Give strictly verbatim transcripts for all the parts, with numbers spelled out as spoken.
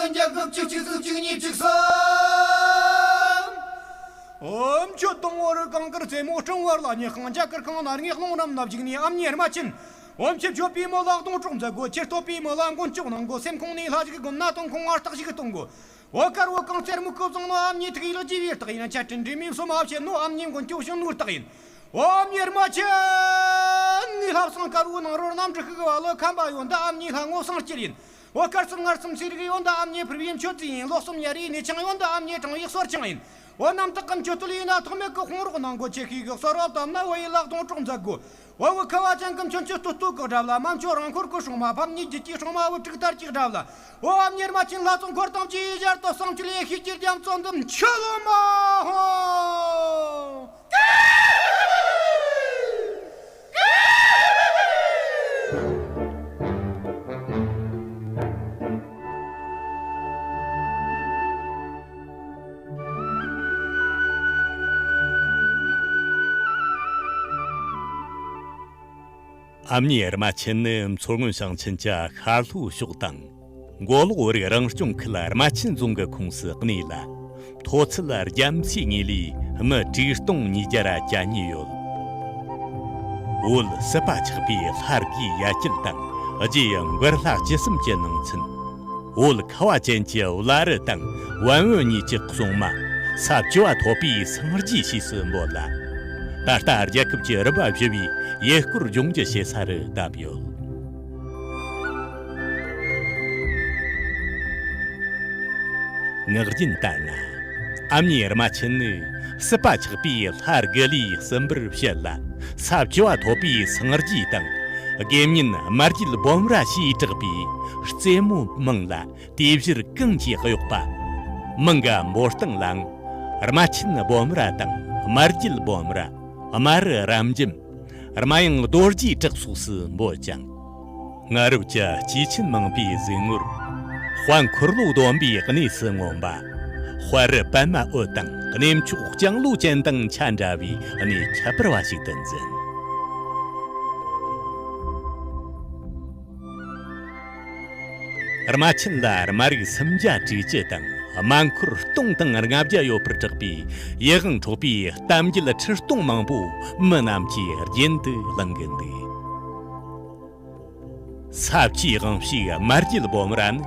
རྒྱལ་ཁབ་གཅིག་གཅིག་གཟུགས་གཅིག་གཉིས་གཅིག་གསུམ། ཨོམ་ཆོས་དང་བོ་རི་གངས་དཀར་རྩེ་མོ་སྤྲིན་བར་ལ། ཉི་ཤང་རྒྱ་གར་ཁང་ན་རྔེག་ལུང་རམ་ན་བཞུགས་ནས། ཨ་མྱེས་རྨ་ཆེན། ཨོམ་ཆོས་བརྗོད་པའི་མོ་ལ་སྡོང་གྲོགས་མཛད་དགོས། ཁྱེར་བསྟོད་པའི་མོ་ལ་མགོན་སྐྱོབ་གནང་དགོས། སེམས་ཁོང་ནས་ལྷ་ཞིག་དགོན་ན་དོན་ཁོང་ང་རྟག་ཞིག་གཏོང་དགོས། འོ་དཀར་བོ་གངས་རྩེར་མུ་གུ་བཟང་ནོ། ཨ་མྱེས་ཐུགས་ཡིད་ལ་ཅི་བྱེད་རྟག་ཡིན། ཆ་ཕྲན་འདྲེ་མིན་སོ་མ་བྱེད་ནོ། ཨ་མྱེས་མགོན་སྐྱོབ་བྱིན་ནོ་རྟག་ཡིན། འོ་ཨ་མྱེས་རྨ་ཆེན། ངའི་ལྷ་བསང་དཀར་བོའི་ནང་རོལ་གནམ་གྲུ་ཤུག་བ་ལོ་ཁམས་པ་ཡོད་འདི་ཨ་མྱེས་ལྷ་ངོ་བསང་སྐྱེལ་ཡིན། འོ་དཀར་གསུམ་མངར་གསུམ་ཚེ་རིག་ཡོད་འདི་ཨ་མྱེས་ཕུར་བུའི་མཆོད་རྫས་ཡིན། ལོ་གསུམ་ཉ་རིའི་གནས་ཆང་ཡོད་འདི་ཨ་མྱེས་གྲང་བའི་གསོལ་ཆང་ཡིན། འོ་གནམ་སྟག་གི་མཆོད་རྟེན་ཡིན་ན་ཐོགས་མེད་ཀྱི་དཔུང་རོགས་གནང་དགོས། ཆེ་ཤོས་ཀྱི་གསོལ་རོགས་བཏབ་ན་འོ་ཡི་ལག་སྡོང་གྲོགས་མཛད་དགོས། འོ་བོད་ཁ་བ་ཅན་གྱི་མཆོད་མཇལ་སྟོད་སྟོད་ཀྱི་གྲབ་ལ། མ་མཆོད་རང་འཁོར་གྱི་སྲུང་མ་ཕམ་ཉེས་རྒྱུད་ཀྱི་སྲུང་མ་བུ་ཕྲུག་དར་གྱི་གྲབ་ལ། འོ་ཨ་མྱེས་རྨ་ཆེན་ལྷ་ཚོགས་འཁོར་དང་བཅས་ཡི་ཞལ་དུ་བསང་མཆོད་ལས་ཤིག་གྱུར་རྒྱ་མཚོ་འདི་མཆོད་ལོ་མ་ཧོ། ཨ་མྱེས་རྨ་ཆེན་ནི་མཚོ་སྔོན་ཞིང་ཆེན་གྱི་ཤར་ལྷོའི་ཕྱོགས་དང་། མགོ་ལོག་བོད་རིགས་རང་སྐྱོང་ཁུལ་རྨ་ཆེན་རྫོང་གི་ཁོངས་སུ་གནས་ལ། མཐོ་ཚད་རྒྱ་མཚོའི་ངོས་ལས་སྨི་དྲུག་སྟོང་ཉིས་བརྒྱ་ར་གྱ་གཉིས་ཡོད། བོད་སྲིད་པ་ཆགས་པའི་ལྷ་དགུའི་ཡ་གྱལ་དང་། རྗེ་མགར་ལྷ་བཅུ་གསུམ་གྱི་ནང་ཚན། བོད་ཁ་བ་ཅན་གྱི་བླ་རི་དང་བན་བོན་གཉིས་ཀྱི་སྲུང་མ། ས་བཅུ་བ་ཐོབ་པའི་སངས་རྒྱས་ཞེས་སུ་འབོད་ལ། ད་ལྟ་རྒྱལ་ཁབ་ཀྱི་རིམ་པ་བཞི་བའི་ཡུལ་སྐོར་ལྗོངས་རྒྱུ་ཞེ་ས་རུ་བསྡམས་ཡོད། ངག་རྒྱུན་ལྟར་ན། ཨ་མྱེས་རྨ་ཆེན་ནི་སྲིད་པ་ཆགས་པའི་ལྷ་དགུ་ལས་གསུམ་པར་བཤད་ལ། ས་བཅུ་བ་ཐོབ་པའི་སངས་རྒྱས་དང་། དགེ་བསྙེན་མར་གྱལ་སྦོམ་ར་ཞེས་གྲགས་པའི་རྩེ་མོ་མང་ལ། དེ་བཞུར་གངས་ཀྱིས་གཡོགས་པ། མང་ག་འབོ་སྟེང་ལའང་། རྨ་ཆེན་སྦོམ་ར་དང་། མར་གྱལ་སྦོམ་ར། རྨ་རི་རབ་འབྱམས། རྨ་ཡང་རྡོ་རྗེ་བྲག་སོགས་སུ་འབོད་ཅིང་། སྔ་རབས་ཀྱི་སྐྱེས་ཆེན་མང་པོས་གཟིགས་ངོར། དཔལ་འཁོར་ལོ་སྡོམ་པའི་གནས་སུ་མངོན་པ། དཔལ་རི་པདྨ་འོད་དང་གནས་མཆོག་ལྕང་ལོ་ཅན་དང་ཆ་འདྲ་བའི་གནས་ཁྱད་པར་བ་ཞིག་ཏུ་འཛིན། རྨ་ཆེན་ལ་རྨ་རིགས་སུམ་བརྒྱ་དྲུག་ཅུ་དང་། རྨ་འཁོར་སྟོང་དང་ལྔ་བརྒྱ་ཡོད་པར་གྲགས་པའི་ཡིད་དབང་འཕྲོག་པའི་གཏམ་རྒྱུད་ཁྲི་སྟོང་མང་པོ་མི་རྣམས་ཀྱིས་རྒྱུན་དུ་གླེང་གི་འདུག། ས་བཅུའི་དབང་ཕྱུག་མར་གྱལ་སྦོམ་ར་ནི།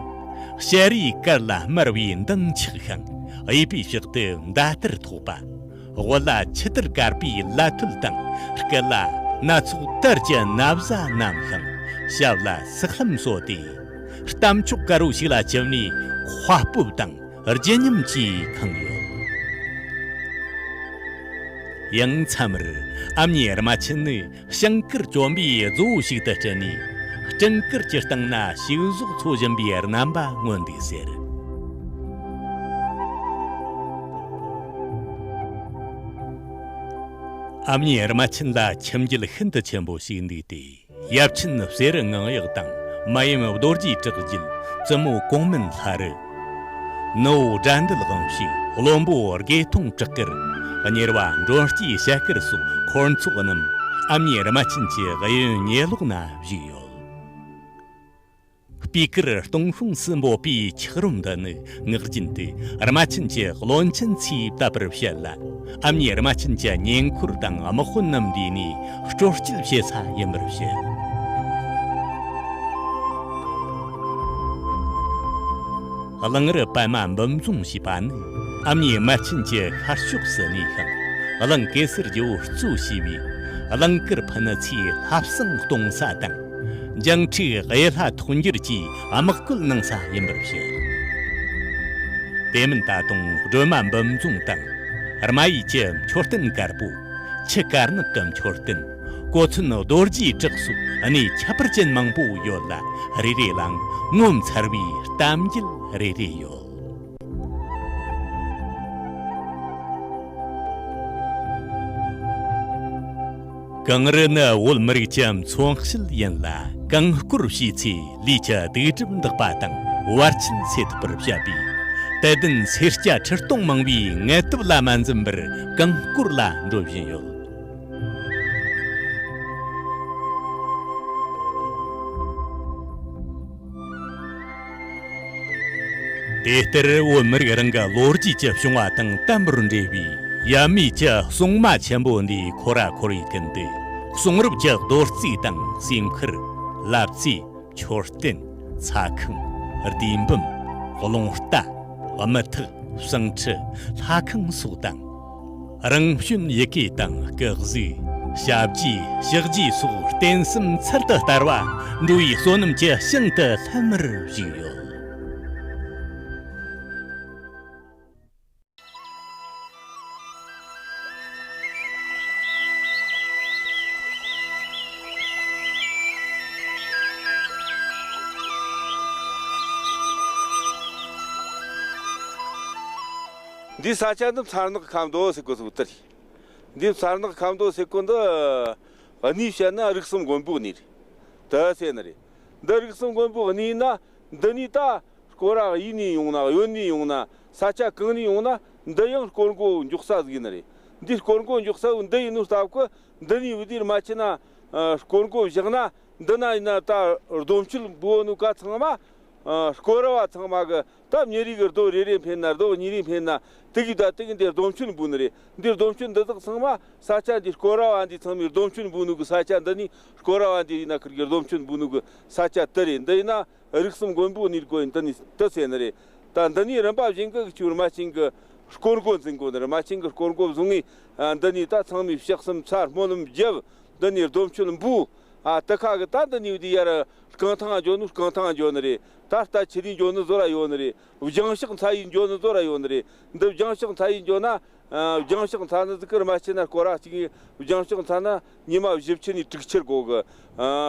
ཞལ་རས་དཀར་ལ་དམར་བའི་མདངས་ཆགས་ཤིང་། གཡས་པའི་ཕྱག་ཏུ་མདའ་དར་ཐོགས་པ། དབུ་ལ་ཆུ་གཏེར་དཀར་པོའི་ལ་ཐོད་དང་། སྐུ་ལ་སྣ་ཚོགས་དར་གྱི་ན་བཟའ་བསྣམས་ཤིང་། ཞབས་ལ་སག་ལྷམ་གསོལ་ཏེ། རྟ་མཆོག་དཀར་པོ་ཞིག་ལ་བཅིབས་ནས་ཁ་སྤོབས་དང་བརྗིད་ཉམས་ཀྱིས་ཁེངས་ཡོད། ཡང་མཚམས་རེར་ཨ་མྱེས་རྨ་ཆེན་ནི་ཞིང་དཀར་གྱོན་པའི་རྫོ་བོ་ཞིག་ཏུ་སྤྲུལ་ནས། སྤྲིན་དཀར་གྱི་སྟེང་ན་ཕྱུགས་ཟོག་འཚོ་བཞིན་པའི་རྣམ་པ་མངོན་འདུག་ཟེར། ཨ་མྱེས་རྨ་ཆེན་ལ་ཁྱིམ་རྒྱུད་ཤིན་ཏུ་ཆེན་པོ་ཞིག་འདུག་སྟེ། ཡབ་ཆེན་བྱེ་རུ་ངང་གཡོག་དང་། མ་ཡུམ་རྡོ་རྗེ་གྲགས་རྒྱལ། བཙུན་མོ་གོང་སྨན་ལྷ་རི། ནུ་བོ་དགྲ་འདུལ་དབང་ཕྱུག། བློན་པོ་དགེ་མཐོང་བྲག་དཀར། གཉེར་བ་འབྲོམ་སྐྱིད་ཞྭ་དཀར་སོགས་འཁོར་ཚོགས་རྣམས་ཨ་མྱེས་རྨ་ཆེན་གྱི་གཡས་གཡོན་ཉེ་ལོགས་ན་བཞུགས་ཡོད། སྤུས་ཀར་སྟོང་ཤོང་སུ་འབོད་པའི་འཁྱགས་རོམ་འདི་ནི་ངག་རྒྱུན་དུ་རྨ་ཆེན་གྱི་བློན་ཆེན་ཚོས་བཏབ་པར་བཤད་ལ། ཨ་མྱེས་རྨ་ཆེན་གྱི་ཉེ་འཁོར་དང་དམག་དཔོན་རྣམས་འདུས་ནས་དཀྲོལ་སྐྱེལ་བྱེད་ས་ཡིན་པར་བཤད། གླང་རི་པདྨ་འབུམ་རྫོང་ཞེས་པ་ནི་ཨ་མྱེས་རྨ་ཆེན་གྱི་ཤར་ཕྱོགས་སུ་གནས་ཤིང་། གླང་གེ་སར་རྒྱལ་པོ་གཙོ་བྱས་པའི་གླང་དཀར་ཕུ་ནུ་ཚོས་ལྷ་བསང་གཏོང་ས་དང་། འཇང་ཕྲུག་གཡུ་ལྷ་ཐོག་འགྱུར་གྱིས་དམག་བཀོལ་གནང་ས་ཡིན་པར་བཤད། དེ་མིན་ད་དུང་སྒྲོལ་མ་འབུམ་རྫོང་དང་། རྨ་ཡུལ་གྱི་མཆོད་རྟེན་དཀར་པོ། ཆུ་དཀར་ནག་གི་མཆོད་རྟེན། གོ་མཚོན་རྡོ་རྗེའི་བྲག་སོགས་གནས་ཁྱད་པར་ཅན་མང་པོ་ཡོད་ལ། རེ་རེ་ལའང་ངོ་མཚར་བའི་གཏམ་རྒྱུད་རེ་རེ་ཡོད། གངས་རི་ནི་བོད་མི་རིགས་ཀྱི་མཚོན་བྱེད་ཡིན་ལ། གངས་སྐོར་བྱས་ཚེ་ལུས་ཀྱི་དུག་སྒྲིབ་འདག་པ་དང་བར་ཆད་སེལ་ཐུབ་པར་བཤད་པས། དད་ལྡན་སེར་སྐྱ་ཁྲི་སྟོང་མང་བོས་ངལ་དུབ་ལ་མ་འཛེམ་པར་གངས་སྐོར་ལ་འགྲོ་བཞིན་ཡོད། དེ་ལྟར་བོད་མི་རིགས་རང་གི་ལོ་རྒྱུས་ཀྱི་བྱུང་བ་དང་དམ་པོར་འབྲེལ་བའི་ཡབ་མེས་ཀྱི་གསུང་མ་ཆེན་པོ་འདིའི་ཁོ་ར་ཁོར་ཡུག་ཀུན་ཏུ། གསུང་རབ་ཀྱི་རྡོ་རྩིག་དང་སེམས་ཁུར། ལབ་རྩེ། མཆོད་རྟེན། ཚ་ཁང་། ལྡེའུ་འབུམ། རླུང་རྟ། དམུ་ཐག། བྱང་ཁྲི། ལྷ་ཁང་སོགས་དང་། རང་བྱོན་ཡི་གེ་དང་སྐུ་གཟུགས། ཞབས་རྗེས། ཕྱག་རྗེས་སོགས་རྟེན་གསུམ་ཚུལ་དུ་བསྟར་བ། འགྲོ་བའི་བསོད་ནམས་ཀྱི་ཞིང་དུ་ལྷམ་མེར་བཞུགས་ཡོད། འདི་ས་ཆ་འདི་མཚར་ནག་ཁ་མདོ་ཟེར་གོ་ཟུག་ལྟར། འདི་མཚར་ནག་ཁ་མདོ་ཟེར་གོ་འདི་གནས་བཤད་ན་རིགས་གསུམ་མགོན་པོ་གནས་རེད། ད་ཟེར་ནི་རེད། འདི་རིགས་གསུམ་མགོན་པོ་གནས་ན། འདི་ནས་ད་སྐོར་ར་གཡས་ནས་ཡོང་ན་གཡོན་ནས་ཡོང་ན་ས་ཆ་གང་ནས་ཡོང་ན་འདི་ཡང་སྐོར་མགོ་མགྱོགས་ས་ཟིག་ཡིན་ནི་རེད། འདི་སྐོར་མགོ་མགྱོགས་ས་བོ་འདི་ཡིན་ནོ་སྟབས་ཀྱིས་འདི་ནས་བུ་དེར་མ་ཕྱིན་ན་སྐོར་མགོ་བཞག་ན་འདི་ན་ཡིན་ན་ད་རྡོ་མཆོད་འབུལ་ནོ་ག་ཚང་མ་སྐོར་ར་བ་ཚང་མ་གི་ད་མྱི་རིགས་ཀྱི་རྡོ་རེ་རེ་འཕེན་ན་རྡོ་གཉིས་རེ་འཕེན་ན་དེ་གི་ད་དེ་གི་འདི་རྡོ་མཆོད་འབུལ་ནི་རེད། འདི་རྡོ་མཆོད་འདི་དག་ཚང་མ་ས་ཆ་འདི་སྐོར་ར་བ་འདི་ཚང་མའི་རྡོ་མཆོད་འབུལ་ནོ་གི་ས་ཆ་འདི་ནི་སྐོར་ར་བ་འདི་ཡིན་ན་ཁིར་གི་རྡོ་མཆོད་འབུལ་ནོ་གི་ས་ཆ་དེ་རེད། འདི་ཡིན་ན། རིགས་གསུམ་མགོན་པོ་གནས་སྒོ་ཡིན་དུ་ནི་དུ་ཟེར་ནི་རེད། ད་འདི་ནས་རིམ་པ་བཞིན་གི་ཆུ་རྨ་ཆེན་གི་སྐོར་མགོ་འཛིན་དགོ་ནི་རྨ་ཆེན་གི་སྐོར་མགོ་བཟུང་ངས་འདི་ནས་ད་ཚང་མས་ཕྱག་གསུམ་ཚར་སྨོན་ལམ་བརྒྱབ། འདི་ནས་སྡོམ་ཆོད་འབུལ། ཨ་དུ་ཁ་གི་ད་འདི་ནས་འདི་ཡར་རྐང་ཐང་འགྱོ་ནི་རྐང་ཐང་འགྱོ་ནི་རེད། ད་རྟ་ཆི་རིང་འགྱོ་ནི་བཟོ་ར་ཡོད་ནི་རེད། ལྗང་ཤག་ཚ་ཡིས་འགྱོ་ནི་བཟོ་ར་ཡོད་ནི་རེད། འདི་ལྗང་ཤག་ཚ་ཡིས་འགྱོ་ན། ལྗང་ཤག་ཚ་ནི་ཟིག་གི་རྨ་ཆེན་ན་སྐོར་ར་གཅིག་ཡིན། ལྗང་ཤག་ཚ་ན་ཉི་མ་བཞི་བཅུ་ནས་དྲུག་ཅུ་དགོ་གི།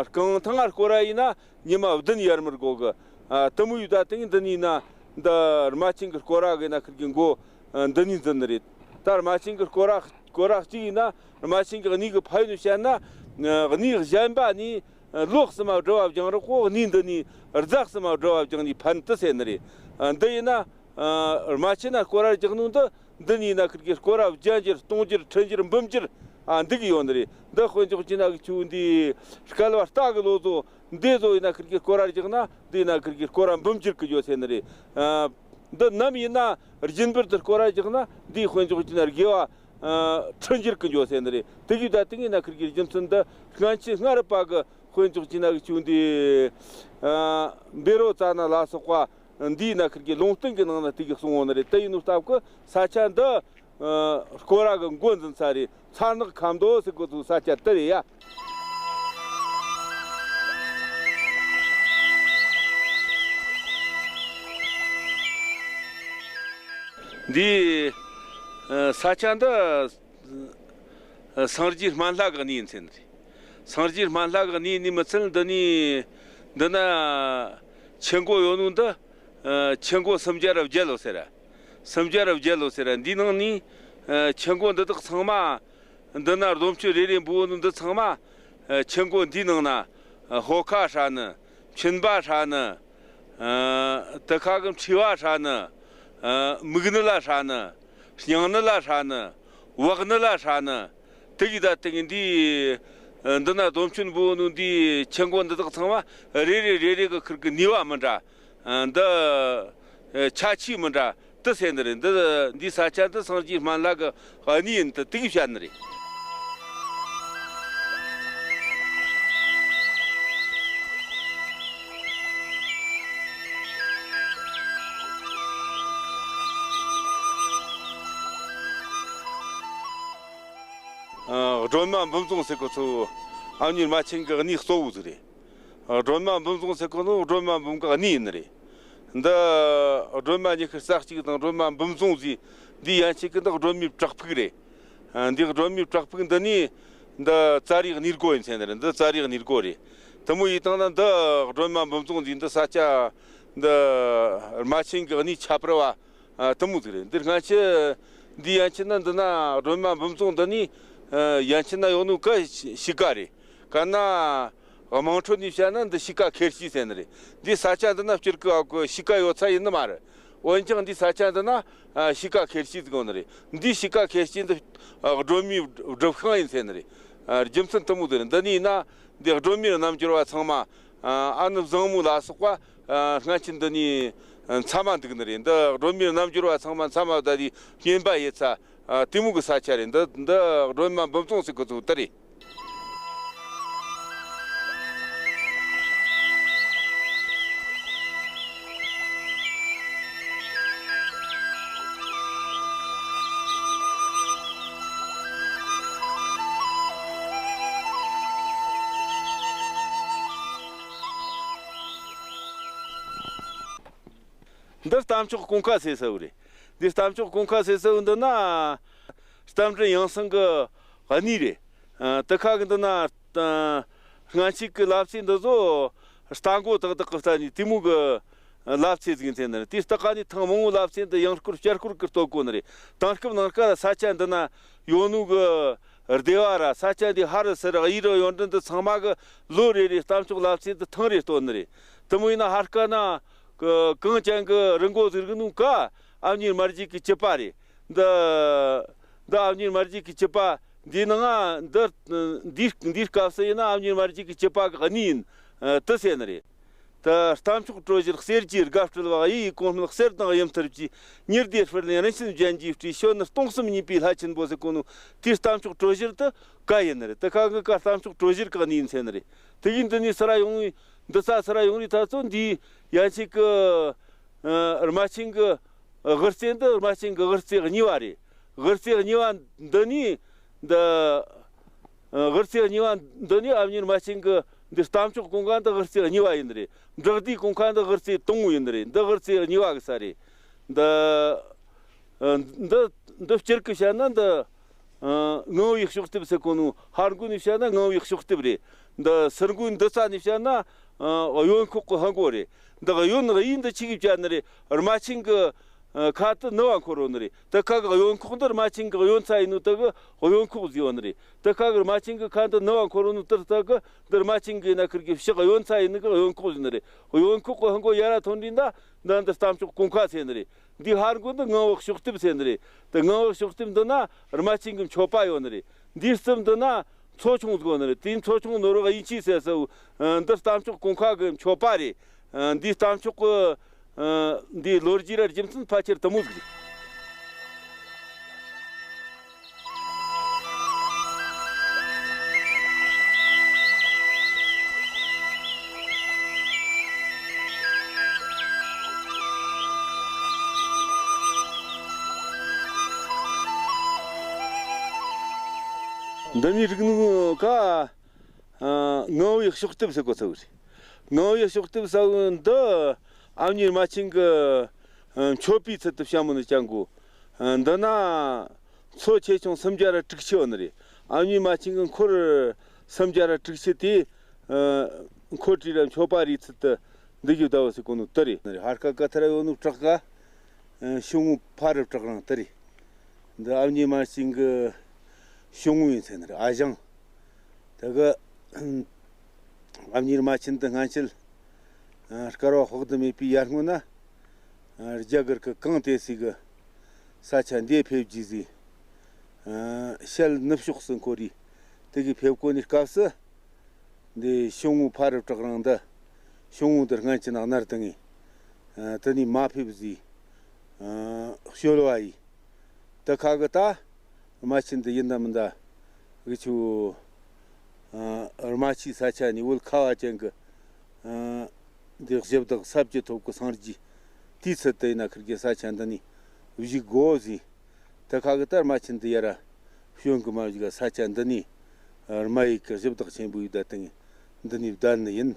རྐང་ཐང་ང་སྐོར་ར་ཡིན་ན། ཉི་མ་བདུན་ཡར་མར་དགོ་གི། ཨ་དུ་མོ་ཡུ་ད་ཏིང་འདི་ནི་ན་འདི་རྨ་ཆེན་གི་སྐོར་ར་གི་ན་ཁིར་གི་མགོ་འདི་ནི་འཛིན་ནི་རེད། ད་རྨ་ཆེན་གི་སྐོར་ར་སྐོར་ར་གཅིག་ཡིན་ན་རྨ་ཆེན་གི་གནས་གི་ཕ་ཡུལ་ནས་བཤད་ན་གནས་གཞན་པ་ནི་ལོ་གསུམ་མ་བསྒྲུབ་བ་སྦྱང་རོགས་གོ། གནས་འདི་ནི་རྫ་གསུམ་མ་བསྒྲུབ་བ་སྦྱང་ནི་ཕན་དུ་ཟེར་ནི་རེད། འདི་ཡིན་ན་རྨ་ཆེན་ན་སྐོར་ར་རྒྱག་ནོ་འདི། འདི་ནས་ན་ཁིར་གི་སྐོར་ར་བརྒྱ་འགྱུར་སྟོང་འགྱུར་ཁྲི་འགྱུར་འབུམ་འགྱུར་ཨ་འདི་གི་ཡོད་ནི་རེད། འདི་དཔེ་འཇོག་གི་ན་གི་ཆུ་འདི་བསྐལ་བ་རྟ་གི་ལོ་ཚོ་འདི་ཚོ་ཡིན་ན་ཁིར་གི་སྐོར་ར་རྒྱག་ན་འདི་ན་ཁིར་གི་སྐོར་ར་འབུམ་འགྱུར་གི་ཡོད་ཟེར་ནི་རེད། ཨ་འདི་ནམ་ཡིན་ན་རྒྱུན་པར་དུ་སྐོར་ར་རྒྱག་ན་འདི་དཔེ་འཇོག་གི་ན་དགེ་བ་ཨ་ཁྲི་འགྱུར་གི་ཡོད་ཟེར་ནི་རེད། དེ་གི་ད་དེ་ངས་ན་ཁིར་གི་རྒྱུ་མཚན་འདི་སྔ་ཕྱི་སྔ་རབས་པ་གི་དཔེ་འཇོག་གི་ན་གི་ཆུ་འདི་ཨ་བཻ་རོ་ཙ་ན་ལ་སོགས་པ། འདིའི་ན་ཁིར་གི་ལུང་བསྟན་གི་ནང་ན་དེ་གི་གསུང་འོང་ནི་རེད། དེ་ཡིན་ནོ་སྟབས་གི་ས་ཆ་འདི་ཨ་སྐོར་ར་གི་མགོ་འཛིན་ས་རེད། མཚར་ནག་ཁ་མདོ་ཟེར་གོ་ཚུལ་ས་ཆ་དེ་རེད་ཡ། འདི་ཨ་ས་ཆ་འདི་ཨ་སངས་རྒྱས་སྨན་བླ་གི་གནས་ཡིན་ཟེར་ནི་རེད། སངས་རྒྱས་སྨན་བླ་གི་གནས་ནི་མི་ཚད་འདི་ནི་འདི་ན་ཆུ་མགོ་ཡོད་ནོ་འདི། ཨ་ཆུ་མགོ་སུམ་བརྒྱ་ར་བརྒྱད་ལོ་ཟེར་ར། སུམ་བརྒྱ་ར་བརྒྱད་ལོ་ཟེར་ར། འདིའི་ནང་ནས་ཨ་ཆུ་མགོ་འདི་དག་ཚང་མ་འདི་ན་སྡོམ་ཆུ་རེ་རེ་འབུལ་ནི་འདི་ཚང་མ་ཨ་ཆུ་མགོ་འདིའི་ནང་ན་ཨ་ཧོ་ཁ་ཧྲ་ནི་ཆུན་པ་ཧྲ་ནི་ཨ་དུ་ཁ་གི་མཁྲིས་པ་ཧྲ་ནི་ཨ་མིག་ནི་ལ་ཧྲ་ནི་སྙིང་ནི་ལ་ཧྲ་ནི་བག་ནི་ལ་ཧྲ་ནི། དེ་གི་ད་དེ་གི་འདི་འདི་ན་སྡོམ་ཆུན་འབུལ་ནོ་འདི་ཆུ་མགོ་འདི་དག་ཚང་མ་རེ་རེ་རེ་རེ་གི་ཁིར་གི་ནུས་པ་མི་འདྲ། འདི་ཆ་ཆེས་མི་འདྲ་དེ་ཟེར་ནི་རེད། འདི་འདི་ས་ཆ་འདི་སངས་རྒྱས་སྨན་བླ་གི་གནས་ཡིན་དུ་དེ་གི་བཤད་ནི་རེད། ཨ་སྒྲོལ་མ་འབུམ་རྫོང་ཟེར་གོ་ཚུལ་ཨ་མྱེས་རྨ་ཆེན་གྱི་གནས་གཙོ་བོ་ཟིག་རེད། ཨ་སྒྲོལ་མ་འབུམ་རྫོང་ཟེར་གོ་ནོ་སྒྲོལ་མ་འབུམ་གྱི་གནས་ཡིན་ནི་རེད། འདི་སྒྲོལ་མ་ཉི་ཤུ་རྩ་གཅིག་དང་སྒྲོལ་མ་འབུམ་རྫོང་ཟེར་འདི་ཡན་ཆད་ཀྱི་འདི་སྒྲོལ་མའི་བྲག་ཕུག་རེད། ཨ་འདི་སྒྲོལ་མའི་བྲག་ཕུག་འདི་ནས་འདི་ཙཱ་རིའི་གནས་སྒོ་ཡིན་ཟེར་ནི་རེད། འདི་ཙཱ་རིའི་གནས་སྒོ་རེད། དེ་མོ་ཡིན་དང་ན་འདི་སྒྲོལ་མ་འབུམ་རྫོང་ཟེར་འདི་ས་ཆ་འདི་རྨ་ཆེན་གྱི་གནས་ཁྱད་པར་བ། ཨ་དེ་མོ་ཟིག་རེད། འདི་སྔ་ཕྱི་འདི་ཡན་ཆད་ན་འདི་ན་སྒྲོལ་མ་འབུམ་རྫོང་འདི་ནི་ཨ་ཡན་ཆད་ན་ཡོད་ནོ་ག་གཤིས་ཀ་རེད། ག་ན་དམངས་ཁྲོད་ནས་བཤད་ན་འདི་གཤིས་ཀ་ཁེར་གཤིས་ཟེར་ནི་རེད། འདི་ས་ཆ་འདི་ན་སྤྱིར་གི་ཨ་གི་གཤིས་ཀ་ཡོད་ཚད་ཡིན་ནི་མ་རེད། འོན་ཀྱང་འདི་ས་ཆ་འདི་ན་ཨ་གཤིས་ཀ་ཁེར་གཤིས་ཟིག་ཡོད་ནི་རེད། འདི་གཤིས་ཀ་ཁེར་གཤིས་འདི་ཨ་སྒྲོལ་མའི་སྒྲུབ་ཁང་ཡིན་ཟེར་ནི་རེད། ཨ་རྒྱུ་མཚན་དེ་མོ་ཟིག་རེད། འདི་ནི་ཡིན་ན། འདི་སྒྲོལ་མའི་རྣལ་འབྱོར་བ་ཚང་མ། ཨ་ཨ་ནུ་བཟང་མོ་ལ་སོགས་པ། ཨ་སྔ་ཕྱི་འདི་ནས་ མཚམས་མ་འདུག་ནི་རེད། འདི་སྒྲོལ་མའི་རྣལ་འབྱོར་བ་ཚང་མ་མཚམས་མ་བསྡད་དེ་བསྙེན་པ་ཡེད་ས་དེ་མོ་གི་ས་ཆ་རེད། འདི་འདི་སྒྲོལ་མ་འབུམ་རྫོང་ཟེར་གི་ཚོ་དེ་རེད། འདི་རྟ་མཆོག་ཀོང་ཁ་ཟེར་ས་བོ་རེད། འདི་རྟ་མཆོག་ཀོང་ཁ་ཟེར་ས་བོ་འདི་ན། རྟ་མགྲིན་ཡང་སེང་གི་གནས་རེད། ཨ། དེ་ཁ་གི་འདི་ན། ཨ། སྔ་ཕྱི་གི་ལབ་ཙེ་འདི་ཚོ་རྟ་མགོ་ཏག་ཏག་གི་རྟ་ནི་དེ་མོ་གི་ལབ་ཙེ་ཟིག་ཡིན་ཚེ་ནི་རེད། དེ་རྟ་ཁ་ནི་ཐེངས་མང་བོ་ལབ་ཙེ་འདི་ཡང་སྐོར་བསྐྱར་སྐོར་གི་གཏོད་གོ་ནི་རེད། དེང་སྐབས་ནང་ཀ་ལ་ས་ཆ་འདི་ན་ཡོད་ནོ་གི་སྡེ་བ་ར་ས་ཆ་འདི་ཧ་རི་སི་རི་གཡས་རི་གཡོན་རི་འདི་ཚང་མ་གི་ལོ་རེ་རེ་རྟ་མཆོག་ལབ་ཙེ་འདི་ཐེངས་རེ་གཏོད་ནི་རེད། དེ་མོ་ཡིན་ན་ཧར་ཀ་ན། ག- གངས་ཅན་གྱི་རི་མགོ་ཟེར་གི་ནོ་ཀ་ཨ་མྱེས་རྨ་རྒྱལ་གྱི་བྱེད་པ་རེད། འདི་འདི་ཨ་མྱེས་རྨ་རྒྱལ་གྱི་བྱེད་པ་འདི་ནང་ང་འདི་འདི་འདི་སྐབས་སུ་ཡིན་ན་ཨ་མྱེས་རྨ་རྒྱལ་གྱི་བྱེད་པ་གི་གནས་ཡིན། ཨ། དེ་ཟེར་ནི་རེད། ད་རྟ་མཆོག་གྲོ་བཞུར་གསེར་གྱི་སྒ་སྤྲུལ་བ། གཡས་གཡས་གོང་སྨད་གསེར་དང་གཡུ་མཐུར་གྱིས། ཉི་ཟླའི་སྤུར་ལེན་རིན་ཆེན་སྦྱིན་གྱིས་སྤྲས། གཞོན་ནུ་སྟོང་གསུམ་མཉེས་པའི་ལྷ་ཆེན་པོ་ཟེར་གོ་ནོ་དེ་རྟ་མཆོག་གྲོ་བཞུར་དེ་ཀ་ཡིན་ནི་རེད། དེ་ཁ་གི་ཀ་རྟ་མཆོག་གྲོ་བཞུར་གི་གནས་ཡིན་ཟེར་ནི་རེད། དེ་གི་འདི་ནས་སུ་ར་ཡོང་བའི་འདི་ས་སུ་ར་ཡོང་རི་ད་ཚོ་འདི་ཡན་ཆད་གི་ཨ་རྨ་ཆེན་གི་དབུ་རྩེ་འདི་རྨ་ཆེན་གི་དབུ་རྩེ་གཉིས་པ་རེད། དབུ་རྩེ་གཉིས་པ་འདི་ནས་འདི་ཨ་དབུ་རྩེ་གཉིས་པ་འདི་ནས་ཨ་མྱེས་རྨ་ཆེན་གི་འདི་རྟ་མཆོག་ཀོང་ཁ་འདི་དབུ་རྩེ་གཉིས་པ་ཡིན་ནི་རེད། བྲག་བདུད་ཀོང་ཁ་འདི་དབུ་རྩེ་དང་པོ་ཡིན་ནི་རེད། འདི་དབུ་རྩེ་གཉིས་པ་གི་ས་རེད། འདི་ཨ་འདི་འདི་སྤྱིར་གི་བཤད་ན་འདི་ཨ་ངང་པའི་གཤོག་སྟེབས་ཟེར་གོ་ནོ། ཧར་མགོ་ནས་བཤད་ན་ངང་པའི་གཤོག་སྟེབས་རེད། འདི་ཚུར་མགོ་འདི་ས་ནས་བཤད་ན་ཨ་གཡོན་ཁོག་གི་ལྷ་མགོ་རེད། འདི་གཡོན་གཡས་འདི་ཆི་གི་བྱ་ནི་རེད། རྨ་ཆེན་གི་ཨ་ཁ་དེ་ནུབ་བ་འཁོར་རོ་ནི་རེད། དེ་ཁ་གི་གཡོན་ཁོག་འདི་རྨ་ཆེན་གི་གཡོན་ཚ་ཡིན་ནོ་དེ་གི་གཡོན་ཁོག་ཟེར་བ་ནི་རེད། དེ་ཁ་གི་རྨ་ཆེན་གི་ཁ་འདི་ནུབ་བ་འཁོར་རོ་ནོ་དེར་དེ་གི་འདི་རྨ་ཆེན་གི་ན་ཁིར་གི་ཕྱག་གཡོན་ཚ་ཡིན་ནི་གི་གཡོན་ཁོག་ཟེར་ནི་རེད། གཡོན་ཁོག་གི་ལྷ་མགོ་ཡར་ཐོན་རི་འདི་འདི་འདི་རྟ་མཆོག་ཀོང་ཁ་ཟེར་ནི་རེད། འདི་ཧར་མགོ་འདི་ངང་པའི་གཤོག་སྟེབས་ཟེར་ནི་རེད། དེ་ངང་པའི་གཤོག་སྟེབས་འདི་ན་རྨ་ཆེན་གྱི་མཆོད་པ་ཡོད་ནི་རེད། འདིའི་རྩིབས་འདི་ན་མཚོ་ཆུང་ཟིག་ཡོད་ནི་རེད། དེའི་མཚོ་ཆུང་ནོར་བུ་གཡུ་འཁྱིལ་ཟེར་སོ། ཨ་འདི་རྟ་མཆོག་ཀོང་ཁ་གི་མཆོད་པ་རེད། ཨ་འདིའི་རྟ་མཆོག་གི་ཨ་འདིའི་ལོ་རྒྱུས་ར་རྒྱུ་མཚན་ཕལ་ཆེར་དེ་མོ་ཟིག་རེད། འདི་ནི་རིག་ནུས་ཀ་ཨ་ངང་པའི་གཤོག་སྟེབས་ཟེར་གོ་ཚ་བོ་རེད། ངང་པའི་གཤོག་སྟེབས་ཟེར་བོ་འདི་ཨ་མྱེས་རྨ་ཆེན་གི་ཨ་མཆོད་པའི་ཚུལ་དུ་བཤམས་མོ་ནི་ཅང་གོ། ཨ་འདི་ན་མཚོ་ཆེ་ཆུང་སུམ་བརྒྱ་ར་དྲུག་ཅུ་ཡོད་ནི་རེད། ཨ་མྱེས་རྨ་ཆེན་གི་འཁོར་སུམ་བརྒྱ་ར་དྲུག་ཅུ་དེ་ཨ་འཁོར་བྲིས་ར་མཆོད་པ་རེའི་ཚུལ་དུ་འདི་བཞུགས་ད་བ་ཟེར་གོ་ནོ་དེ་རེད། ཧར་ཀ་ཀ་ཐ་ར་ཡོད་ནོ་བྲག་ཀ་ཨ་ཤོང་བུ་ཕ་རི་བྲག་རང་དེ་རེད། འདི་ཨ་མྱེས་རྨ་ཆེན་གི་ཤོང་བུ་ཡིན་ཟེར་ནི་རེད། ཨ་ཞང་དེ་གི་ཨ་མྱེས་རྨ་ཆེན་དེ་སྔ་ཕྱི་ཨ་བསྐལ་པ་དཔག་ཏུ་མེད་པའི་ཡར་སྔོན་ན་ཨ་རྒྱ་གར་གི་གངས་ཏི་སེ་གི་ས་ཆ་འདི་ཕེབས་རྗེས་ཟིག་ཨ་ཞལ་ནུབ་ཕྱོགས་སུ་འཁོར་རེ་དེ་གི་ཕེབས་གོ་ནི་སྐབས་སུ། འདི་ཤོང་བུ་ཕ་རི་བྲག་རང་འདི་ཤོང་བུ་འདི་སྔན་གྱི་ནགས་ནར་དང་ངེ་ཨ་དེ་ནས་མ་ཕེབས་ཟིག་ཨ་བཤོལ་བ་ཡིས། དེ་ཁ་གི་ད་རྨ་ཆེན་འདི་ཡིན་ད་མིན་ད་གི་ཆུ་ཨ་རྨ་ཆུའི་ས་ཆ་ནས་བོད་ཁ་བ་ཅན་གི་ཨ་འདི་གཞི་བདག་ས་བཅུ་ཐོབ་གི་སངས་རྒྱས་དེའི་ཚུལ་དུ་ཡིན་ན་ཁིར་གི་ས་ཆ་འདི་ནས་བཞུགས་དགོ་ཟིག་དེ་ཁ་གི་ད་རྨ་ཆེན་འདི་ཡར་བྱོན་གི་མ་བཞུགས་ག་ས་ཆ་འདི་ནས་རྨ་ཡུལ་གི་གཞི་བདག་ཆེན་པོའི་བདག་སྟེང་འདི་ནས་བདག་ནི་ཡིན།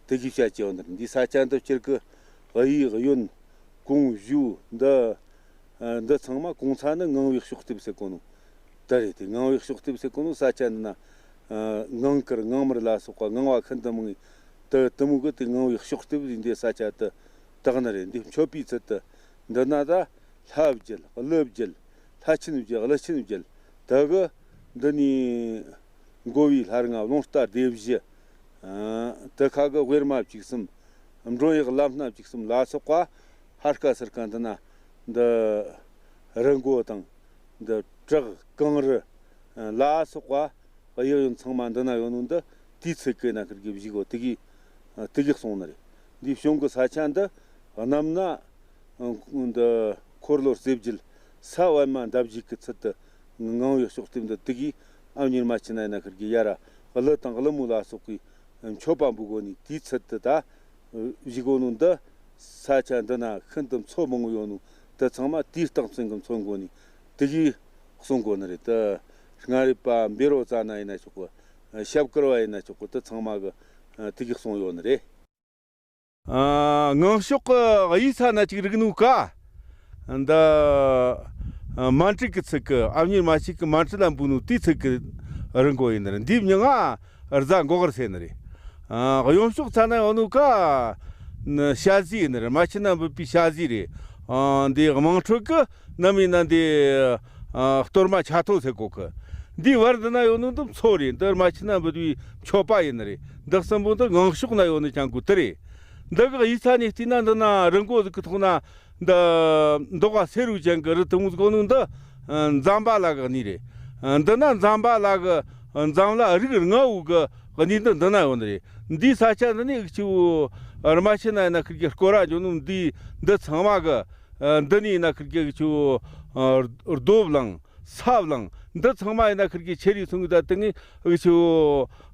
དེ་གི་བཤད་ཀྱི་ཡོད་ནི་འདི་ས་ཆ་འདི་སྤྱིར་གི་གཡས་གཡོན་གོང་བཞུགས་འདི་འདི་ཚང་མ་གོང་ཚ་ནི་ངང་པའི་གཤོག་སྟེབས་ཟེར་གོ་ནོ་དེ་རེད། དེ་ངང་པའི་གཤོག་སྟེབས་ཟེར་གོ་ནོ་ས་ཆ་འདི་ན་ངང་དཀར་ངང་དམར་ལ་སོགས་པ་ངང་བ་ཤིན་ཏུ་མང་ངེ་དེ་དེ་མོ་གི་དེ་ངང་པའི་གཤོག་སྟེབས་ཡིན་དེ་ས་ཆ་དེ་དག་ནི་རེད། འདི་མཆོད་པའི་ཚུལ་དུ། འདི་ན་ད་ལྷ་བརྒྱད་ཀླུ་བརྒྱད་ལྷ་ཆེན་བརྒྱད་ཀླུ་ཆེན་བརྒྱད་དེ་གི་འདི་ནས་འགོ་བའི་ལྷ་ལྔ་རླུང་རྟ་སྡེ་བཞི། ཨ་དེ་ཁ་གི་ཝེར་མ་བཅུ་གསུམ། མགྲོན་གཡོག་ལམ་སྣ་བཅུ་གསུམ་ལ་སོགས་པ་ཧར་ཀ་ཚུར་ཀ་འདི་ན་འདི་རི་མགོ་དང་འདི་བྲག་གངས་རི་ལ་སོགས་པ་གཡས་གཡོན་ཚང་མ་འདི་ན་ཡོད་ནོ་འདི་དེའི་ཚུལ་གི་ན་ཁིར་གི་བཞུགས་གོ་དེ་གི་དེ་གི་གསུངས་ནི་རེད། འདི་བྱུང་གི་ས་ཆ་འདི་ གནམ་ན་འདི་འཁོར་ལོ་རྩེ་བརྒྱད་ས་བར་མ་འདབ་བརྒྱད་ཀྱི་ཚུལ་དུ་ངང་བའི་ཕྱོགས་སྟེང་དུ་དེ་གིས་ཨ་མྱེས་རྨ་ཆེན་ན་ཡིན་ན་ཁིར་གི་ཡ་ར་གླུ་དང་གླུ་མོ་ལ་སོགས་པའི་མཆོད་པ་འབུལ་གོ་ནི་དེའི་ཚུལ་དུ་ད་བཞུགས་གོ་ནོ་འདི། ས་ཆ་འདི་ན་ཤིན་ཏུ་མཚོ་མང་པོ་ཡོད་ནོ་དེ་ཚང་མ་དེའི་རྟགས་མཚན་གྱིས་མཚོན་གོ་ནི་དེ་གིས་གསུང་གོ་ནི་རེད། དེ་སྔ་རབས་པ་བཻ་རོ་ཙ་ན་ཡིན་ན་ཆོག་གི། ཞབས་དཀར་བ་ཡིན་ན་ཆོག་གི། དེ་ཚང་མ་གི་དེ་གིས་གསུངས་ཡོད་ནི་རེད། ཨ། ངང་ཕྱོགས་ཀྱི་གཡུལ་ས་ན་ཅིག་རིག་ནོ་ཀ། འདི་མཎྜལ་གྱི་ཚིག་གི། ཨ་མྱེས་རྨ་ཆེན་གྱི་མཎྜལ་ལ་འབུལ་ནོ་དེའི་ཚིག་གི་རིང་གོ་ཡིན་ནི་རེད། འདིའི་མྱིང་ང་རྫ་མགོ་དཀར་ཟེར་ནི་རེད། ཨ། གཡོན་ཕྱོགས་ཚ་ན་ཡོད་ནོ་ཀ། ན་ཞ་ཟེ་ཡིན་ནི་རེད། རྨ་ཆེན་ན་འབུལ་བའི་ཞ་ཟེ་རེད། ཨ། འདི་དམངས་ཁྲོད་ཀྱི་ནམ་ཡིན་ན་འདི། ཨ། གཏོར་མ་ཆ་ཐོ་ཟེར་གོ་གི། འདིའི་བར་འདི་ན་ཡོད་ནོ་འདི་མཚོ་རེད། འདི་རྨ་ཆེན་ན་འབུལ་བའི་མཆོད་པ་ཡིན་ནི་རེད། འདི་གསུམ་པོ་འདི་ངང་ཕྱོགས་ན་ཡོད་ནི་ཅང་གོ་དེ་རེད། འདི་གི་གཡུལ་ས་ནས་བལྟས་ན་འདི་ན་རི་མགོ་ཟིག་གི་ཐོག་ན་འདི་མདོག་ག་སེར་བོ་ཅན་གྱི་རི་དེ་མོ་ཟིག་གོ་ནོ་འདི་ཨ། ཛམ་བྷ་ལ་གི་གནས་རེད། ཨ། འདི་ན་ཛམ་བྷ་ལ་གི་ཨ། འཛམ་ལ་རིགས་ལྔ་བོ་གི་གནས་འདི་འདི་ན་ཡོད་ནི་རེད། འདིའི་ས་ཆ་འདི་ནས་འུ་ཆོ་རྨ་ཆེན་ན་ཡིན་ན་ཁིར་གི་སྐོར་ར་འགྱོ་ནོ་འདི་འདི་ཚང་མ་གི། ཨ། འདི་ནས་ཡིན་ན་ཁིར་གི་འུ་ཆོ་ཨ། རྡོ་བླངས། ས་བླངས། འདི་ཚང་མ་ཡིན་ན་ཁིར་གི་ཆེ་རིགས་སོང་གི། ད་དེ་ངས་འུ་ཆོ་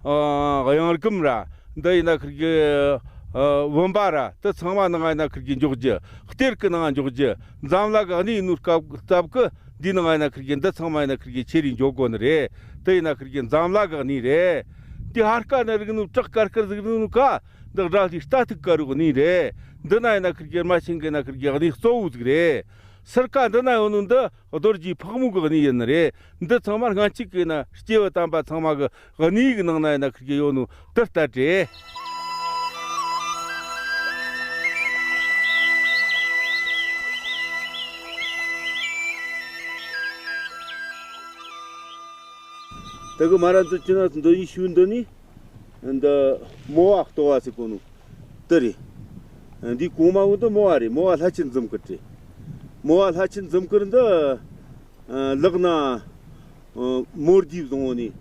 ཨ། གཡང་སྒམ་ར། འདི་ཡིན་ན་ཁིར་གི་ཨ། བུམ་པ་ར། དེ་ཚང་མ་ནང་ཡིན་ན་ཁིར་གི་འཇོག་རྒྱུ། གཏེར་གི་ནང་འཇོག་རྒྱུ། འཛམ་ལ་གི་གནས་ཡིན་ནོ་སྐབས་སྟབས་གི་འདི་ནང་ཡིན་ན་ཁིར་གི་འདི་ཚང་མ་ཡིན་ན་ཁིར་གི་ཆེ་རིགས་འཇོག་གོ་ནི་རེད། དེ་ཡིན་ན་ཁིར་གི་འཛམ་ལ་གི་གནས་རེད། དེ་ཧར་ཀ་ན་རིག་ནོ་བྲག་དཀར་དཀར་ཟིག་རིག་ནོ་ཀ། འདི་དགྲ་ལྷའི་རྟ་ཐུག་དཀར་རུ་གནས་རེད། འདི་ན་ཡིན་ན་ཁིར་གི་རྨ་ཆེན་གི་ན་ཁིར་གི་གནས་གཙོ་བོ་ཟིག་རེད། སར་ཀ་འདི་ན་ཡོད་ནོ་འདི་རྡོ་རྗེ་ཕག་མོ་གི་གནས་ཡིན་ནི་རེད། འདི་ཚང་མ་སྔ་ཕྱི་གི་ན་སྐྱེས་བུ་དམ་པ་ཚང་མ་གི་གནས་གི་ནང་ན་ཡིན་ན་ཁིར་གི་ཡོད་ནོ་དེ་ལྟར་རེད། དེ་གི་མ་ར་འདི་ཅི་ན་འདི་ཡི་ཤུལ་འདི་ནི། འདི་མོ་བ་ལྟོ་བ་ཟེར་གོ་ནོ་དེ་རེད། འདི་གོང་མ་བོ་འདི་མོ་བ་རེད། མོ་བ་ལྷ་ཆེན་འཛུམ་དཀར་རེད། མོ་བ་ལྷ་ཆེན་འཛུམ་དཀར་འདི་ལག་ན་མོ་རྡེའུ་བཟུང་བོ་ནི་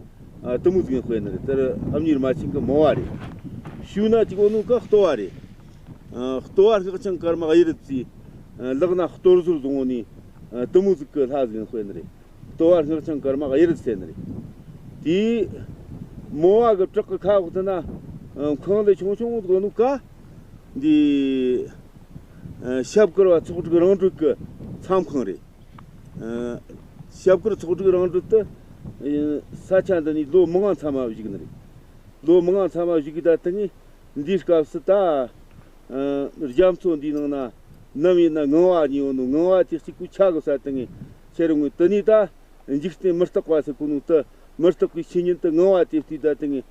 དེ་མོ་ཟིག་ཡིན་དཔེ་ནི་རེད། དེར་ཨ་མྱེས་རྨ་ཆེན་གི་མོ་བ་རེད། ཤུལ་ན་ཅིག་བོ་ནོ་ཀ་ལྟོ་བ་རེད། ལྟོ་བ་སྔགས་འཆང་ཀརྨ་དབྱི་རུ་ཙི། ལག་ན་གཏོར་ཟོར་བཟུང་བོ་ནི་དེ་མོ་ཟིག་གི་ལྷ་ཟིག་ཡིན་དཔེ་ནི་རེད། ལྟོ་བ་སྔགས་འཆང་ཀརྨ་དབྱི་རུ་ཟེར་ནི་རེད། དེའི་མོ་བ་གི་བྲག་གི་ཁ་འོག་དེ་ན་ཁང་ལས་ཆུང་ཆུང་བཟོ་ནོ་ཀ། འདི་ཞབས་དཀར་བ་ཚོགས་དྲུག་རང་གྲོལ་གི་མཚམས་ཁང་རེད། ཞབས་དཀར་ཚོགས་དྲུག་རང་གྲོལ་དུ་ས་ཆ་འདི་ནས་ལོ་མང་མཚམས་མ་བཞུགས་ནི་རེད། ལོ་མང་མཚམས་མ་བཞུགས་གི་ད་དེ་ངས་འདིའི་སྐབས་སུ་ད། ཨ། རྒྱ་མཚོ་འདིའི་ནང་ན་ནམ་ཡིན་ན་ངང་བ་གཉིས་ཡོད་ནོ། ངང་བ་དེ་གཅིག་པུ་ཆག་གི་ས་དེ་ངས་ཁྱེར་འོང་། དེ་ནས་ད་འཇིག་རྟེན་མི་རྟག་པ་ཟེར་གོ་ནོ་དེ་མི་རྟག་པའི་ཆོས་ཉིད་དེ་ངང་བ་དེ་བལྟས། ད་དེ་ངས་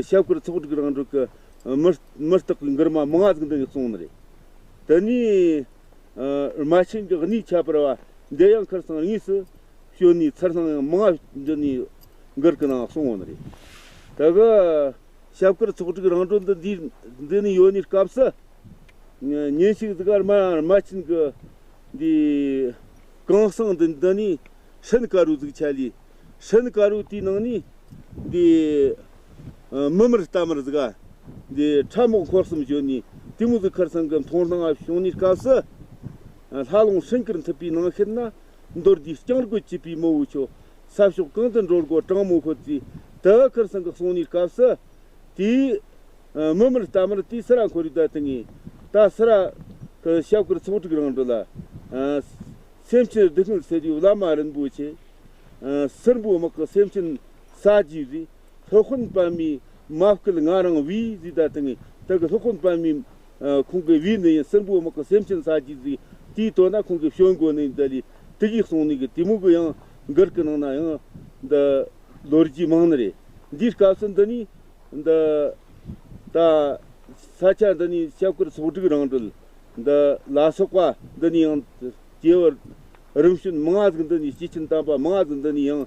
ཞབས་དཀར་ཚོགས་དྲུག་རང་གྲོལ་གི་མི་མི་རྟག་པའི་མགུར་མ་མང་ང་ཟིག་འདི་ངས་གསུངས་ནི་རེད། དེ་ནས་ཨ། རྨ་ཆེན་གྱི་གནས་ཁྱད་པར་བ་འདི་ཡང་ཁར་སང་དངོས་སུ་བྱོན་ནས་ཚུར་སྣང་ཡང་མང་ང་འདི་ནས་མགུར་གི་ནང་གསུངས་ཡོད་ནི་རེད། ད་གི་ཞབས་དཀར་ཚོགས་དྲུག་རང་གྲོལ་འདི་འདི་འདི་ནས་ཡོད་ནི་སྐབས་སུ། ཉིན་ཞིག་ཟིག་ག་རྨ་རྨ་ཆེན་གི་འདི་གང་སང་འདི་འདི་ནས་སྲིན་དཀར་པོ་ཟིག་ཆ་ལས། སྲིན་དཀར་པོ་དེའི་ནང་ནས་འདི་ཨ། མི་དམར་རྟ་དམར་ཟིག་ག་འདི་ཁྲབ་རྨོག་འཁོར་གསུམ་བྱོན་ནས་དེ་མོ་ཟིག་ཁར་སང་གི་མཐོང་སྣང་ང་བྱུང་ནི་སྐབས་སུ། ལྷ་ལུང་སྲིན་དཀར་འཐིབས་པའི་ནང་ཤེད་ན། མདོར་བསྡུས་རྐྱང་རྒོད་བཅས་པའི་མོ་བོ་ཁྱོད། ས་ཕྱོགས་གང་དུ་འགྲོ་དགོ་དྲང་མོ་ཤོད་ཅེས་དེ་ཁར་སང་གི་གསུངས་ནི་སྐབས་སུ། དེའི་ཨ། མི་དམར་རྟ་དམར་དེའི་སེ་ར་འཁོར་རིགས་ད་དེ་ངས་ད་སེ་ར་གི་ཞབས་དཀར་ཚོགས་དྲུག་རང་གྲོལ་ལ། ཨ། སེམས་ཅན་སྡུག་བསྔལ་སེལ་བའི་བླ་མ་རིན་པོ་ཆེ། ཨ། སྲིན་པོའི་དམག་གི་སེམས་ཅན་ཟ་རྒྱུ་རེད། སློབ་དཔོན་པདྨའི་མ་སྐུལ་ང་རང་བོས་ཟེར། ད་དེ་ངས་དེ་གི་སློབ་དཔོན་པདྨའི་ཨ། ཁོང་གི་བོས་ནི་ཡིན། སྲིན་པོའི་དམག་གི་སེམས་ཅན་ཟ་རྒྱུ་ཟིག་དེའི་དོན་ན་ཁོང་གིས་བྱོན་དགོ་ནི་ཡིན། ད་ལས་དེ་གིས་གསུངས་ནི་གི་དེ་མོ་གི་ཡང་མགུར་གི་ནང་ན་ཡང་འདི་ལོ་རྒྱུས་མང་ནི་རེད། འདིའི་སྐབས་སུ་འདི་ནས་འདི་ད་ས་ཆ་འདི་ནས་ཞབས་དཀར་ཚོགས་དྲུག་རང་གྲོལ། འདི་ལ་སོགས་པ་འདི་ནས་ཡང་སྐྱེས་བུ་རིམ་བྱོན་མང་ང་ཟིག་འདི་ནས་སྐྱེས་ཆེན་དམ་པ་མང་ང་ཟིག་འདི་ནས་ཡང་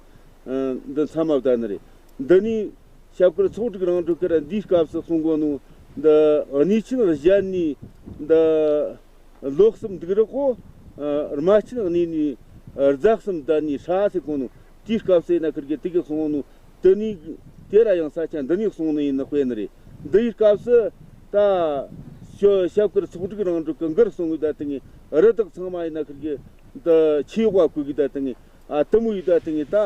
འདི་མཚམས་མ་བསྡད་ནི་རེད། འདི་ནས་ཞབས་དཀར་ཚོགས་དྲུག་རང་གྲོལ་གི་ར་འདིའི་སྐབས་སུ་གསུང་གོ་ནོ། འདི་གནས་ཆེན་བཞད་ནས་འདི་ལོ་གསུམ་འདུག་རོགས་གོ། རྨ་ཆེན་གནས་ནས་རྫ་གསུམ་བསྡད་ནས་ཧྲ་ཟེར་གོ་ནོ། དེའི་སྐབས་སུ་ཡིན་ན་ཁིར་གི་དེ་གི་གསུང་ནོ། དེ་ནས་དེ་ར་ཡང་ས་ཆ་འདི་ནས་གསུང་ནི་ཡིན་ནི་དཔེ་ནི་རེད། འདི་ཡི་སྐབས་སུ་ད་ ཁྱོད་ཞབས་དཀར་ཚོགས་སྒྲིག་རང་འགྲོ་གི་འགར་སོང་གི་ད་དེ་ངས་རི་དྭགས་ཚང་མ་ཡིན་ན་ཁིར་གི་ད་ཆེ་བ་བཀོད་གི་ད་དེ་ངས་ཨ་དུ་མོ་ཡི་ད་དེ་ངས་ད་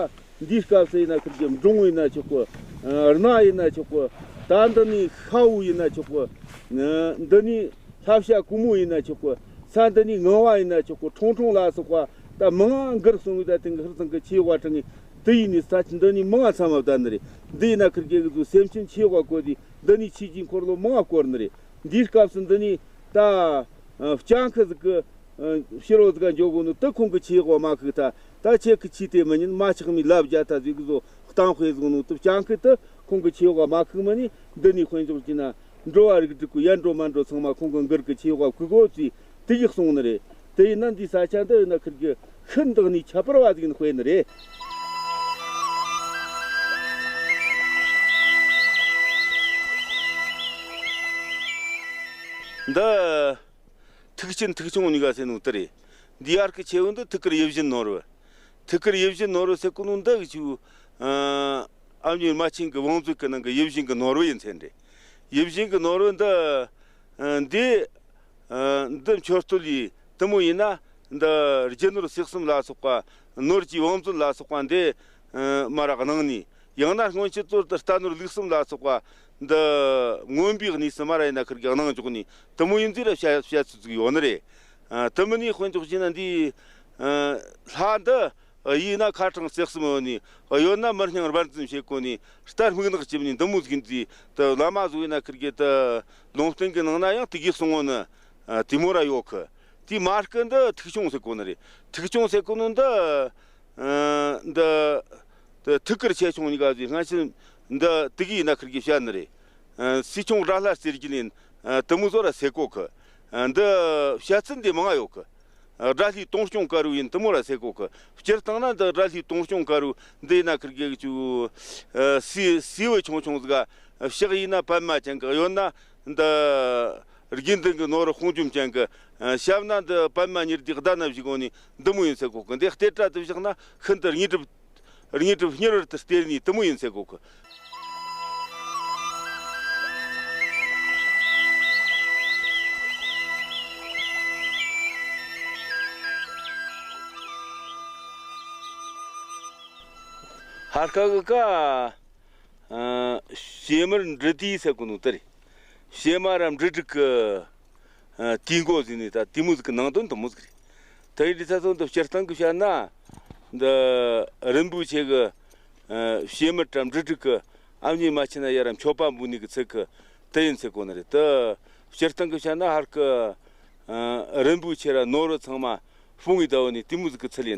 འདིའི་སྐབས་སུ་ཡིན་ན་ཁིར་གི་འབྲོང་ཡིན་ན་ཆོག་གི། རྣ་ཡིན་ན་ཆོག་གི། ད་འདི་ནས་ཤ་བོ་ཡིན་ན་ཆོག་གི། འདི་ནས་ལྷ་བྱ་ཀུ་མོ་ཡིན་ན་ཆོག་གི། ས་འདི་ནས་ངང་བ་ཡིན་ན་ཆོག་གི། ཁྲོང་ཁྲོང་ལ་སོགས་པ་ད་མང་ང་འགར་སོང་གི་ད་དེ་ངས་ཁིར་ཚང་གི་ཆེ་བ་དྲངས་ངས་དུ་ཡིན་ནས་ས་ཆ་འདི་ནས་མང་ང་ཚང་མ་བསྡད་ནི་རེད། འདི་ཡིན་ན་ཁིར་གི་གི་ཚོ་སེམས་ཅན་ཆེ་བ་བཀོད་དེ། འདི་ནས་ཆོས་ཀྱི་འཁོར་ལོ་མང་བ་བསྐོར་ནི་རེད། འདིའི་སྐབས་སུ་འདི་ནས་ད་ཨ་སྤྱང་ཁུ་ཟིག་གི་ཨ་ཕྱི་རོལ་ཟིག་ག་འཇོག་གོ་ནོ་དུ་ཁོང་གི་ཆེ་བ་མ་ཁུག་ད་ད་ཁྱེད་ཀྱི་ཆེ་དེ་མི་ཉན་མ་ཆགས་མི་ལབ་རྒྱ་ད་ཟིག་གི་བཟོ་གཏང་དཔེ་ཟིག་ནོ་དུ་སྤྱང་ཁུ་དུ་ཁོང་གི་ཆེ་བ་མ་ཁུག་མི་ནི་འདི་ནས་དཔེ་འཇོག་གྱིན་ན་འགྲོ་བ་རིགས་དྲུག་གི་ཡར་འགྲོ་མར་འགྲོ་ཚང་མ་ཁོང་གི་འགར་གི་ཆེ་བ་ཁུག་གོ་ཚུལ་དེ་ཡིག་གསུངས་ནི་རེད། དེ་ཡིན་ན་འདི་ས་ཆ་འདི་ཡིན་ན་ཁིར་གི་ཤིན་ཏུ་ནས་ཁྱད་པར་བ་ཟིག་ནི་དཔེ་ནི་རེད། འདི་ཐུག་ཆེན་ཐུག་ཆུང་གཉིས་ཀ་ཟེར་ནོ་དེ་རེད། འདི་ཡར་གི་ཆེ་བོ་འདི་ཐུག་དཀར་ཡིད་བཞིན་ནོར་བུ། ཐུག་དཀར་ཡིད་བཞིན་ནོར་བུ་ཟེར་གོ་ནོ་འདི་གི་ཆུ་ཨ་མྱེས་རྨ་ཆེན་གི་བང་མཛོད་གི་ནང་གི་ཡིད་བཞིན་གི་ནོར་བུ་ཡིན་ཚེ་འདྲ། ཡིད་བཞིན་གི་ནོར་བུ་འདི་འདི། ཨ་འདི་མཆོད་རྟེན་ཡི་དུ་མོ་ཡིན་ན་འདི་རྒྱུ་ནོར་གསེར་གསུམ་ལ་སོགས་པ་ནོར་གྱི་བང་མཛོད་ལ་སོགས་པ་འདི་ཨ་མར་ར་གནང་ནི། ཡང་ན་སྔོན་ཆད་ཚོར་དུ་རྟ་ནོར་ལུག་གསུམ་ལ་སོགས་པ་འདི་མངོན་པའི་གནས་སུ་མར་ར་ཡིན་ན་ཁིར་གི་གནང་འཇོག་ནི་དུ་མོ་ཡིན་ཚེ་ར་བཤད་བཤད་ཚུལ་ཟིག་ཡོད་ནི་རེད། ཨ་དུ་མོ་ནི་དཔེ་འཇོག་བྱས་ན་འདི་ཨ་ལྷ་འདི་ཡིན་ན་ཁ་གྲངས་གསེར་གསུམ་ཡོད་ནི། ཡོད་ན་མི་སྙིང་རྦད་འཛིན་བྱེད་གོ་ནི། རྟ་སྨུག་ནག་བཅིབས་ནི་འདི་མོ་ཟིག་འདི་ད་བླ་མ་ཟིག་ཡིན་ན་ཁིར་གི་ད་ལུང་བསྟན་གི་ནང་ན་ཡང་དེ་གི་གསུང་ངོ་ནི་ཨ་དེ་མོ་ར་ཡོད་གི། དེ་མར་གི་འདི་ཐུག་ཆུང་ཟེར་གོ་ནི་རེད། ཐུག་ཆུང་ཟེར་གོ་ནི་འདི་ཨ་འདི་ད་ཐུག་དཀར་ཆེ་ཆུང་གཉིས་ཀ་ཟིག་སྔ་ཕྱི་འདི་དེ་གི་ཡིན་ན་ཁིར་གི་བཤད་ནི་རེད། ཨ་སུས་ཆུང་དགྲ་ལྷ་རྩེ་རྒྱལ་ཡིན། ཨ་དུ་མོ་ཟོ་ར་ཟེར་གོ་གི། ཨ་འདི་བཤད་ཚུལ་འདི་མང་ང་ཡོད་གི། ཨ་དགྲ་ལྷའི་དུང་སྐྱོང་དཀར་བོ་ཡིན་དུ་མོ་ར་ཟེར་གོ་གི། སྤྱིར་བཏང་ན་འདི་དགྲ་ལྷའི་དུང་སྐྱོང་དཀར་བོ་འདི་ཡིན་ན་ཁིར་གི་ཆུ་ཨ་སི་སི་བོ་ཆུང་ཆུང་ཟིག་ག། ཕྱག་ཡིན་ན་པདྨ་ཅན་གི། གཡོན་ན་འདི་དགེ་འདུན་གི་ནོར་བུ་དཔུང་འཇོམས་ཅན་གི། ཨ་ཞབས་ན་འདི་པདྨ་ཉེར་བདུན་ཟླ་ན་བཞུགས་གོ་ནི་འདི་མོ་ཡིན་ཟེར་གོ་གི། འདི་གཏེར་བྲག་དུ་བཞག་ན་ཤིན་ཏུ་དངོས་གྲུབ་དངོས་གྲུབ་མྱུར་བར་དུ་སྟེར་ནི་དུ་མོ་ཡིན་ཟེར་གོ་གི། ཧར་ཁ་གི་ཀ་ཨ་བྱེ་མར་འབྲུ་དུས་ཟེར་གོ་ནོ་དེ་རེད། བྱེ་མ་ར་འབྲུ་དྲུག་གི་ཨ་དུས་འགོ་ཟིན་ནི་ད་དེ་མོ་ཟིག་གི་ནང་དོན་དུ་མོ་ཟིག་རེད། ད་ཡིན་དུས་ཚ་ཚོ་འདི་སྤྱིར་བཏང་གི་བཤད་ན་འདི་རིན་པོ་ཆེ་གི་ཨ་བྱེ་མར་ར་འབྲུ་དྲུག་གི་ཨ་མྱེས་རྨ་ཆེན་ན་ཡར་མཆོད་པ་འབུལ་ནི་གི་ཚིག་གི་དེ་ཡིན་ཟེར་གོ་ནི་རེད། ད་སྤྱིར་བཏང་གི་བཤད་ན་ཧར་གི་ཨ་རིན་པོ་ཆེ་ར་ནོར་བུ་ཚང་མ་དཔུང་གི་ཟླ་བ་ནི་དེ་མོ་ཟིག་གི་ཚུལ་ཡིན།